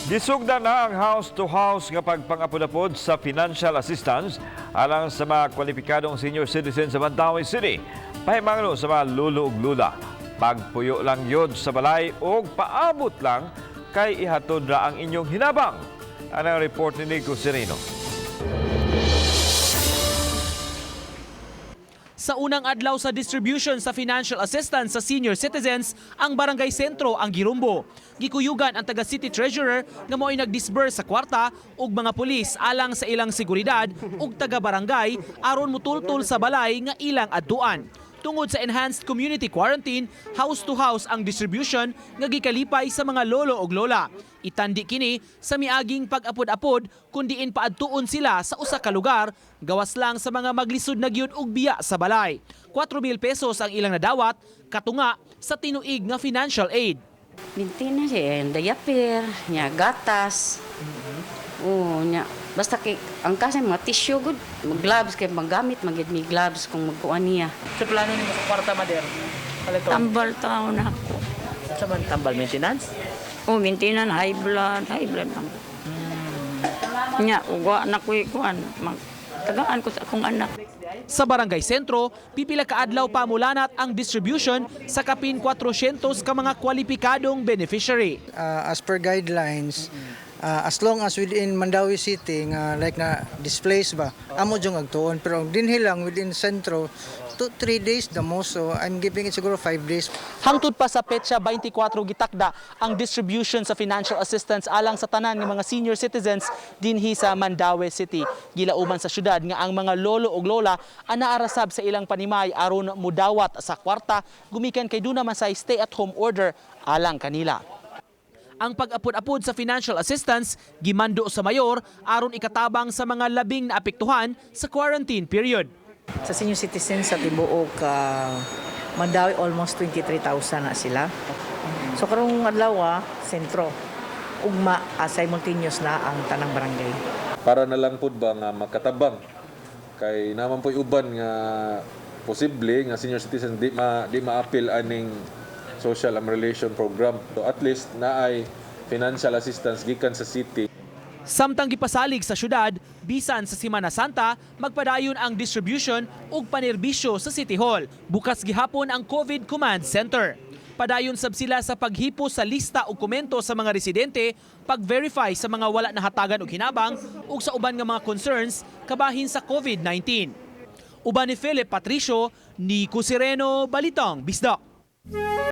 Gisugdan na ang house-to-house nga pagpangapod-apod sa financial assistance alang sa mga kwalipikadong senior citizen sa Mandaue City. Pahimangno sa mga lulo ug lula. Pagpuyo lang yun sa balay o paabot lang kay ihatod ra ang inyong hinabang. Ano ang report ni Nico Sereno? Sa unang adlaw sa distribution sa financial assistance sa senior citizens, ang barangay sentro ang girumbo. Gikuyugan ang taga city treasurer nga mo'y nagdisburse sa kwarta ug mga pulis alang sa ilang seguridad ug taga barangay aron mutultol sa balay nga ilang adtuan. Tungod sa enhanced community quarantine, house to house ang distribution nga gikalipay sa mga lolo ug lola. Itandi kini sa miaging pag-apod-apod kun diin paadtuon sila sa usa ka lugar, gawas lang sa mga maglisod na gyud og biya sa balay. 4,000 pesos ang ilang nadawat katunga sa tinuig nga financial aid. Binti na siya, ang diaper, nya gatas. Oo, nya. Basta kay ang kasi mga tissue gud, mga gloves kay magamit magid mi gloves kung magkuan niya. Sa plano nimo sa kwarta, Mader? Tambal taon ako. Sa man tambal maintenance? O, mintinan, high blood lang. Nya, ugwa na ko'y kuan. Tagaan ko sa akong anak. Sa Barangay Sentro, pipila ka adlaw pa mulanat ang distribution sa kapin 400 ka mga kwalipikadong beneficiary. As per guidelines, as long as within Mandaue City nga like na displays ba, amo jung agtuon, pero dinhi lang within sentro, 2 3 days the most, so I'm giving it siguro 5 days. Hangtod pa sa petsa 24 gitakda ang distribution sa financial assistance alang sa tanan ng mga senior citizens dinhi sa Mandaue City. Gilauman sa syudad nga ang mga lolo ug lola anaarasab sa ilang panimay aron mudawat sa kwarta gumikan kay duna man sa stay at home order alang kanila. Ang pag-apod-apod sa financial assistance gimando sa mayor aron ikatabang sa mga labing naapektuhan sa quarantine period. Sa senior citizens sa tibuok Mandaue, almost 23,000 na sila. So karong adlaw sentro ugma simultaneous na ang tanang barangay. Para na lang pud ba nga makatabang kay naman po'y uban nga posible nga senior citizen di maapil aning social and relation program. So at least naay financial assistance gikan sa city. Samtang gipasalig sa syudad, bisan sa Semana Santa, magpadayon ang distribution ug panerbisyo sa City Hall. Bukas gihapon ang COVID Command Center. Padayon sab sila sa paghipo sa lista ug komento sa mga residente, pag-verify sa mga wala nahatagan og hinabang ug sa uban nga mga concerns kabahin sa COVID-19. Uban ni Philip Patricio, Nico Sereno, Balitang Bisdak.